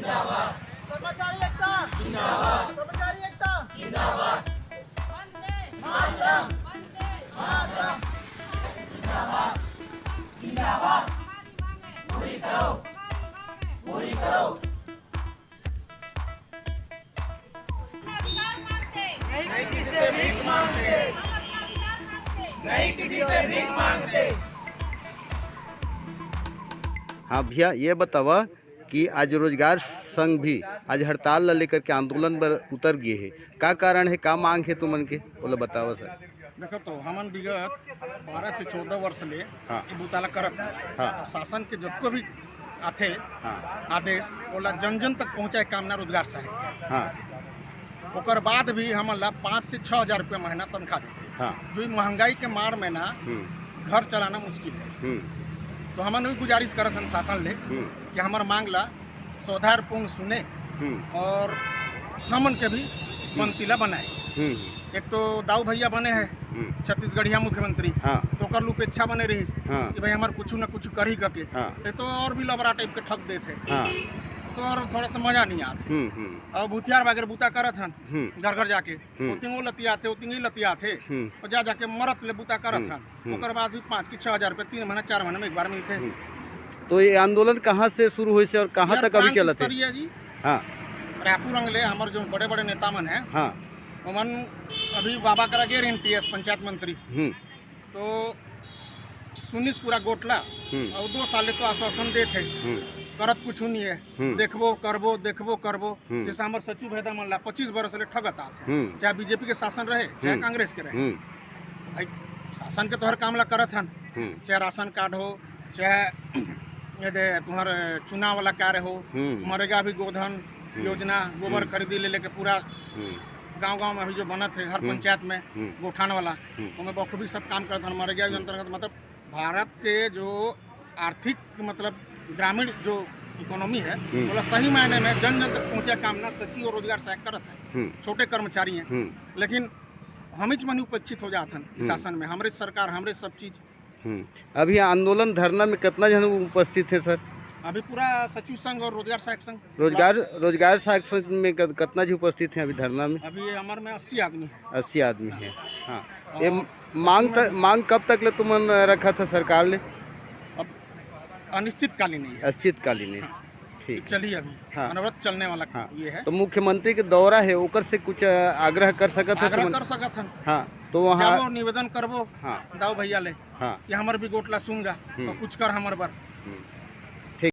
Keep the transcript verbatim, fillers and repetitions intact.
कर्मचारी एकता जिंदाबाद। कर्मचारी एकता जिंदाबाद। वंदे मातरम। वंदे मातरम। जिंदाबाद। जिंदाबाद। हमारी मांगे पूरी करो। हमारी मांगे पूरी करो। अधिकार मांगते। नहीं किसी से भीख मांगते। हम अपना अधिकार मांगते। नहीं किसी से भीख मांगते। हाँ भैया, ये बतावा कि आज रोजगार संघ भी आज हड़ताल ला लेकर के आंदोलन बर उतर गए हे। का कारण हे, का मांग हे तुमन के, ओला बतावा सर। देखो तो, हमन विगत बारह से चौदह वर्ष ले हाँ। ये बुता ला करत हन। हाँ। शासन के जतको भी आथे हाँ। आदेश, ओला जन जन तक पहुँचाए काम ना रोजगार सहायक के। हाँ। ओकर बाद भी हमन ला पाँच से छः हजार रुपया महीना तनख्वाह देथे। हाँ। जो ये महंगाई के मार में ना हम्म। घर चलाना मुश्किल है। हम्म। तो हमन भी गुजारिश करत हन शासन ले हम्म। कि हमर मांग ला सौधारपूर्ण सुने हम्म। और हमन के भी हम्म। पंती ला बनाए। हम्म। एक तो दाऊ भैया बने हैं हम्म। छत्तीसगढ़िया मुख्यमंत्री, हाँ। तो ओकर लुपेच्छा बने रहिस हाँ। कि भाई हमर कुछ न कुछ करही करके। हाँ। ये तो और भी लबरा टाइप के ठग देथे। हाँ। तो और थोड़ा सा मजा नहीं आथे। हम्म, हम्म। और भूथियार बागर बूता करत हन हम्म। घर घर जाके, हम्म। ओतिंगो लतियाथे, ओतिंगो लतियाथे, हम्म। और जा जाके मरत ले बूता करत हम्म। हन। हम्म। ओकर बाद भी पाँच की छः हजार रुपये तीन महीना, चार महीना में एक बार मिलथे। हम्म। तो ये आंदोलन कहाँ से शुरू होइस हे और कहाँ यार, तक अभी प्रांत चलत हे? स्तरीय जी। हाँ। रायपुर अंगले हमर जो बड़े बड़े नेता मन हैं, हाँ। ओमन अभी बाबा करा गे रहिन टीएस पंचायत मंत्री। हम्म। तो सुनिस पूरा गोठला, हम्म। और दो साल ले तो आश्वासन देत हे, हम्म। करत कुछ नहीं है। हम्म। देखबो करबो, देखबो करबो। हम्म। जैसे हमर सचिव भैदा मन ला पच्चीस बरस ले ठगत आत हे। हम्म। चाहे बीजेपी के शासन रहे, चाहे हम्म। कांग्रेस के रहे। हम्म। भाई, शासन के तो हर काम ला करत हन। हम्म। चाहे राशन कार्ड हो, चाहे ये दे तुम्हार चुनाव वाला कार्य हो, हम्म। मनरेगा भी गोधन हम्म। योजना, गोबर हम्म। खरीदी ले लेके पूरा हम्म। गांव-गांव में अभी जो बनत हे, हर हम्म। पंचायत में हम्म। गोठान वाला, हम्म। ओमे बखूबी सब काम करत हन। मनरेगा के हम्म। अंतर्गत, मतलब, भारत के जो आर्थिक, मतलब, ग्रामीण जो इकोनॉमी है, हम्म। ओला सही मायने में जन जन तक पहुंचे काम ना सचिव और रोजगार सहायक करत है। हम्म। छोटे कर्मचारी हैं, हम्म। लेकिन हमीच मन उपेक्षित हो जात हन हम्म। शासन में, हमरे सरकार, हमरे सब चीज। हम्म। अभी आंदोलन धरना में कितना जन उपस्थित है सर? अभी पूरा सचिव संघ और रोजगार सहायक संघ। रोजगार, रोजगार सहायक संघ में कत-, कितना जी उपस्थित है अभी धरना में? अभी ये हमर में अस्सी आदमी है। अस्सी आदमी है। हाँ। और ये मांग त-, मांग कब तक ले तुमन रखा था सरकार ले? अब अनिश्चितकालीन ही है। अनिश्चितकालीन है। हाँ। ठीक। चलिए अभी हाँ। अनवरत चलने वाला हाँ। ये है। तो मुख्यमंत्री के दौरा है, ओकर से कुछ, अ, आग्रह कर सकत है आग्रह तुमन? कर सकत हन। हाँ, तो वहाँ जाबो, निवेदन करबो हाँ। दाऊ भैया ले हाँ। कि हमर भी गोठला सुन गा, हम्म। तो कुछ कर हमर बर। हम्म।